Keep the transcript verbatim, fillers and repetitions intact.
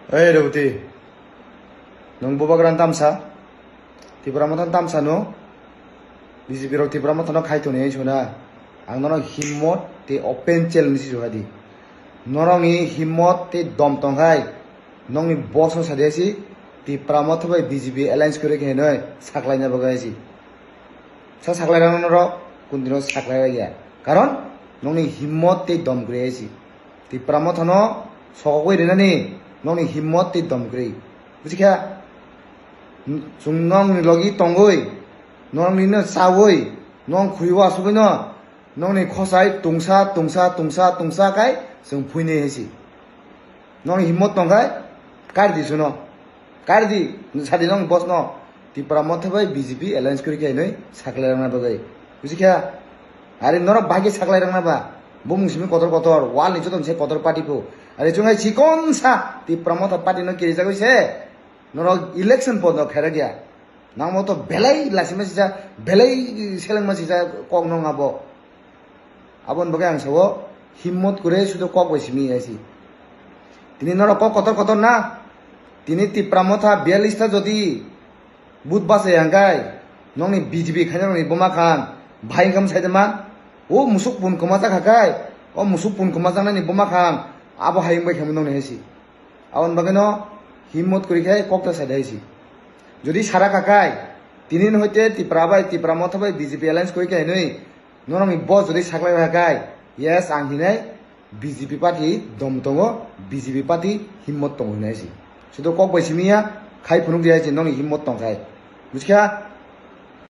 Ei Reboti, nwng bubagra tamsa, Tipra Motha tamsa no, B J P rok Tipra Motha no khai toni hai sona, ang nono himmot tei open challenge si suhadi. Norokni himmot tei dom tongkhai, nokni boss no sadi si, Tipra Motha bai B J P alliance kwrwi khe hinoi saklaina bagwi si. Sa saklai rano norok, kuntino saklai ya. Karon, nokni himmot tei dom kwrwi si. Tipra Motha no sokogwi rinani nokni himmot tei dom kwrwi. Busikha? Chwng nokni logi tongwi, nokni no chawi, nok khwiwi asugwi no, nokni khosai tungsa, tungsa, tungsa, tungsa kai chwng phuinai hai si. Nokni himmot tongkhai, kardi suno. Kardi, sadi nokni boss no. Tipra Motha bai B J P alliance kwrwi khe hinoi saklai rwna bagwi. Busikha? Are norok bahai khe saklai rwna ba? Bumung simi kotor kotor, wall ni joto se kotor party pho. Are chwng hai chikon sa Tipra Motha party no kirijagwi se. Norok election pondo khairok ya. Nangmo to belai lasima sisa, belai selengma sisa kok nong abo. Aboni bagwi ang sao, himmot kwrwi sudo kok bai simi ya si. Tini norok kok kotor kotor na. Tini Tipra Motha biyalista jodi but bachai hangkai, nokni B J P khaina nokni buma khan, bahai wngkha sai de man. O musuk pun kwma jak hakai, o musuk pun kwma jaknani buma khan, abo hai wngbai khamu nokni hai si. Aboni bagwi no himmot kwrwi khe kok ta sai de hai si. Jodi sara kakai, tini no hoite Tipra bai, Tipra Motha bai B J P alliance kwrwi khe hinwi, norokni boss jodi saklai rwkha kai, yes, ang hinai B J P party dom tongo, B J P party himmot tongo hinai si. Sudo kok bai simi ya, khai phunuk di hai si, nokni himmot tongkhai. Busikha?